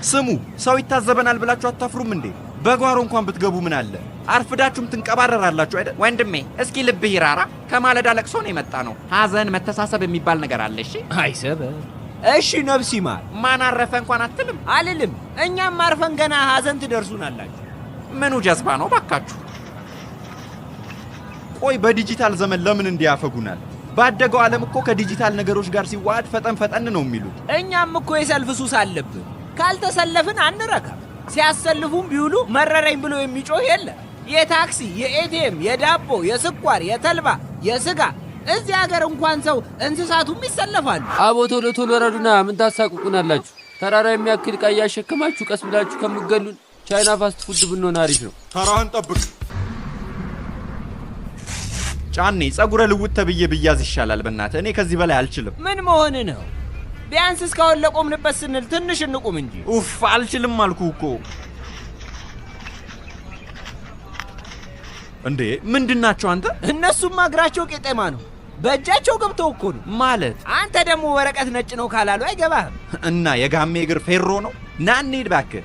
ስሙ፣ ሰው ይታዘበናል ብላችሁ አታፍሩም እንዴ? በጓሮ እንኳን ብትገቡ ምን አለ? አርፍዳችሁም ትንቀባረራላችሁ አይደል? ወንድሜ፣ እስኪ ልብህ ይራራ። ከማለዳ ለቅሶ ነው የመጣ ነው። ሐዘን መተሳሰብ የሚባል ነገር አለ። እሺ። አይሰበብ። እሺ፣ ነፍስ ይማር። ማን አረፈ እንኳን አትልም። አልልም። እኛም አርፈን ገና ሐዘን ትደርሱናላችሁ። ምኑ ጀዝባ ነው ባካችሁ? ቆይ፣ በዲጂታል ዘመን ለምን እንዲያፈጉናል? ባደገው ዓለም እኮ ከዲጂታል ነገሮች ጋር ሲዋሃድ ፈጠን ፈጠን ነው የሚሉት። እኛም እኮ የሰልፍ ሱስ አለብን። ካልተሰለፍን አንረካም። ሲያሰልፉም ቢውሉ መረረኝ ብሎ የሚጮህ የለ። የታክሲ፣ የኤቲኤም፣ የዳቦ፣ የስኳር፣ የተልባ፣ የስጋ፣ እዚህ ሀገር እንኳን ሰው እንስሳቱም ይሰለፋሉ። አቦ ቶሎ ቶሎ ረዱና፣ ምን ታሳቅቁናላችሁ? ተራራ የሚያክል ዕቃ እያሸከማችሁ ቀስ ብላችሁ ከምገሉን ቻይና fast food ብንሆን አሪፍ ነው። ተራህን ጠብቅ። ጫኔ፣ ጸጉረ ልውጥ ተብዬ ብያዝ ይሻላል። በእናትህ፣ እኔ ከዚህ በላይ አልችልም። ምን መሆን ነው? ቢያንስ እስካሁን ለቆምንበት ስንል ትንሽ እንቁም እንጂ። ኡፍ፣ አልችልም አልኩ እኮ። እንዴ፣ ምንድን ናቸው አንተ? እነሱማ እግራቸው ቄጤማ ነው። በእጃቸው ገብተው እኮ ነው። ማለት? አንተ ደግሞ ወረቀት ነጭ ነው ካላሉ አይገባህም። እና የጋሜ እግር ፌሮ ነው። ና እንሂድ እባክህ።